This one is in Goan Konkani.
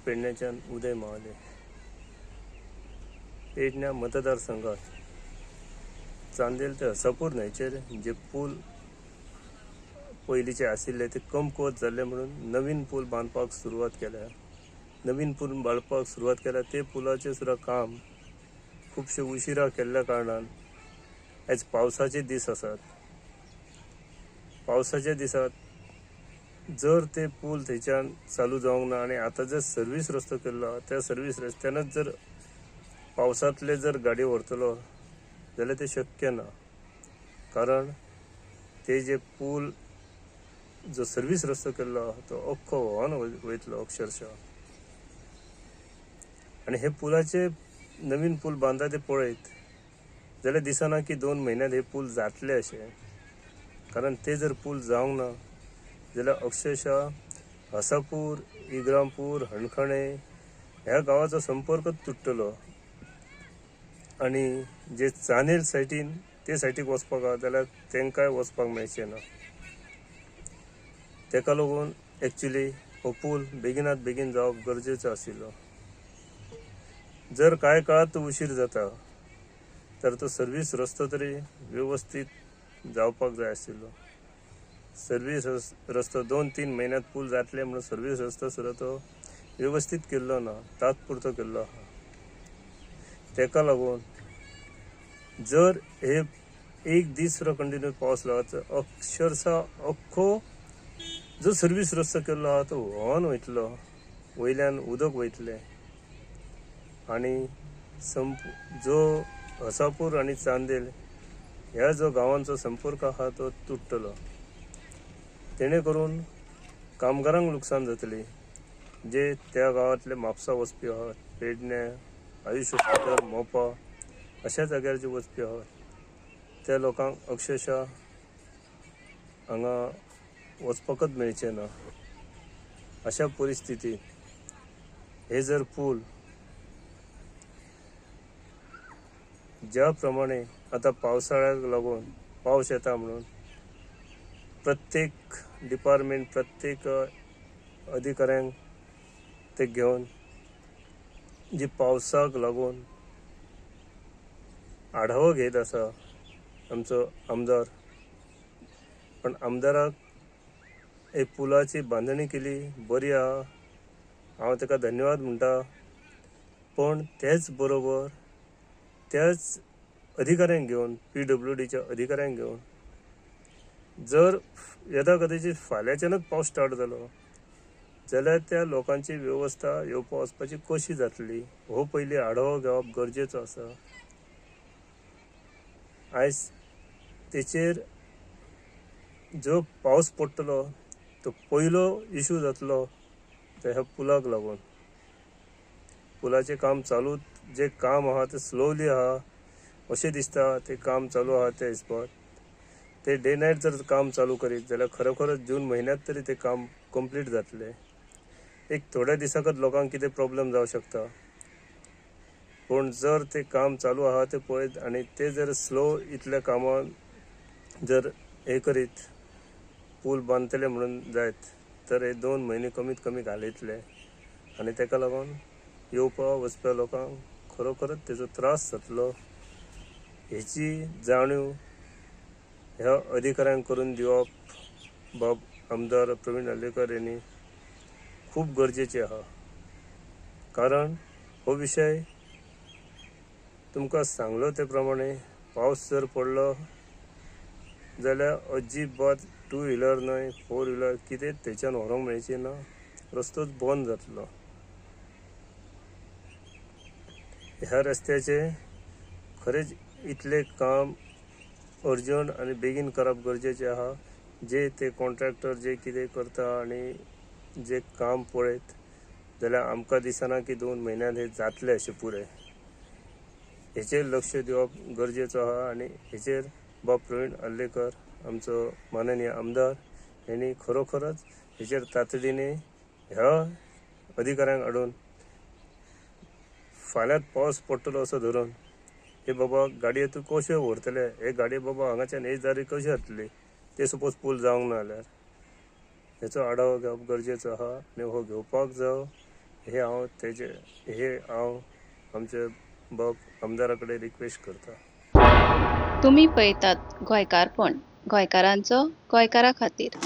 पेडण्याच्यान उदय महाले. पेडण्या मतदारसंघात चांदेल ते हसापूर न्हंयचेर जे पूल पयलींचे आशिल्ले ते कमकुवत जाल्ले म्हणून नवीन पूल बांदपाक सुरवात केल्या. नवीन पूल बांदपाक सुरवात केल्या ते पुलाचें सुद्दां काम खुबशे उशिरा केल्ल्या कारणान आयज पावसाचे दीस आसात. पावसाच्या दिसात जर ते पूल थंयच्यान चालू जावंक ना आनी आतां जर सर्वीस रस्तो केल्लो आहा त्या सर्वीस रस्त्यानच जर पावसांतले जर गाडी व्हरतलो जाल्यार तें शक्य ना. कारण ते जे पूल जो सर्वीस रस्तो केल्लो आहा तो अख्खो व्हांवन वयतलो अक्षरशः. आनी हे पुलाचे नवीन पूल बांदता ते पळयत जाल्यार दिसना की 2 म्हयन्यांत हे पूल जातले अशें. कारण ते जर पूल जावंक ना जाल्यार अक्षरशः हसापूर, इग्रामपूर, हणखणे ह्या गांवाचो संपर्क तुट्टलो आनी जे चांदेल सायटीन ते सायटीक वचपाक आहा जाल्यार तांकांय वचपाक मेळचें ना. ताका लागून एक्चुली हो पूल बेगिनात बेगीन जावप गरजेचो आशिल्लो. जर कांय काळांत तो उशीर जाता तर तो सर्वीस रस्तो तरी वेवस्थीत जावपाक जाय आशिल्लो. सर्वीस रस्तो 2-3 म्हयन्यांत पूल जातले म्हणून सर्वीस रस्तो सुद्दां तो वेवस्थीत केल्लो ना, तात्पुरतो केल्लो आहा. ताका लागून जर हे एक दीस सुद्दां कंटिन्यू पावस लागत अक्षरशः अख्खो जो सर्वीस रस्तो केल्लो आहा तो व्हांवन वयतलो, वयल्यान उदक वयतलें आनी जो हसापूर आनी चांदेल ह्या जो गांवांचो संपर्क आहा तो तुट्टलो. तेणे करून कामगारांक लुकसाण जातली जे त्या गांवांतले म्हापसा वचपी आहात, पेडणे, आयुष हॉस्पिटल, मोपा अशा जाग्यार जे वचपी आहात त्या लोकांक अक्षरशः हांगा वचपाकच मेळचें ना. अशा परिस्थितींत हे जर पूल ज्या प्रमाणे आतां पावसाळ्याक लागून पावस येता म्हणून प्रत्येक डिपार्टमेंट प्रत्येक अधिकाऱ्यांक ते घेवन जी पावसाक लागून आढावो घेत आसा आमचो आमदार, पण आमदाराक एक पुलाची बांदणी केली बरी आहा, हांव ताका धन्यवाद म्हणटा. पण तेच बरोबर त्याच अधिकाऱ्यांक घेवन PWDच्या अधिकाऱ्यांक घेवन जर येदा कदाचीत फाल्यांच्यानच पावस स्टार्ट जालो जाल्यार त्या लोकांची वेवस्था येवपा वचपाची कशी जातली हो पयलीं आढावो घेवप गरजेचो आसा. आयज तेचेर जो पावस पडटलो तो पयलो इशू जातलो तो ह्या पुलाक लागून. पुलाचें काम चालू, जे काम आहा तें स्लोली आहा अशें दिसता, तें काम चालू आहा त्या हिसपात ते डे नायट जर काम चालू करीत जाल्यार खरोखरच जून म्हयन्यांत तरी तें काम कंप्लीट जातलें. एक थोड्या दिसाकच लोकांक कितें प्रॉब्लम जावं शकता, पूण जर तें काम चालू आहा तें पळयत आनी ते जर स्लो इतल्या कामान जर हें करीत पूल बांदतले म्हणून जायत तर हे 2 म्हयने कमीत कमी घालयतले आनी ताका लागून येवपा वचप्या लोकांक खरोखरच तेजो त्रास जातलो हेची जाणीव ह्या अधिकाऱ्यांक करून दिवप बाब आमदार प्रवीण आर्लेकर यांनी खूब गरजेचें आहा. कारण हो विशय तुमकां सांगलो ते प्रमाणे पावस जर पडलो जाल्यार अजिबात 2 व्हिलर न्हय 4 व्हिलर कितें थंयच्यान व्हरूंक मेळची ना, रस्तोच बंद जातलो. ह्या रस्त्याचें खरेंच इतलें काम अर्जंट आनी बेगीन करप गरजेचें आहा. जे ते कॉन्ट्रॅक्टर जे कितें करता आनी जे काम पळयत जाल्यार आमकां दिसना की 2 म्हयन्यांत हें जातलें अशें पुरें. हेचेर लक्ष दिवप गरजेचो आहा आनी हेचेर बाब प्रवीण आर्लेकर आमचो माननीय आमदार हेणी खरोखरच हेचेर तातडीने ह्या अधिकाऱ्यांक हाडून फाल्यांत पावस पडटलो असो धरून हे बाबा गाडयो तूं कश्यो व्हरतले, हे गाडयो बाबा हांगाच्यान हे जारी कशी जातली ते सपोज पूल जावंक ना जाल्यार हेचो आढावो घेवप गरजेचो आहा आनी हो घेवपाक जावो. हे हांव तेजे हे हांव आमचे बाब आमदारा कडेन रिक्वेस्ट करता. तुमी पळयतात गोंयकारपण, गोंयकारांचो, गोंयकारा खातीर.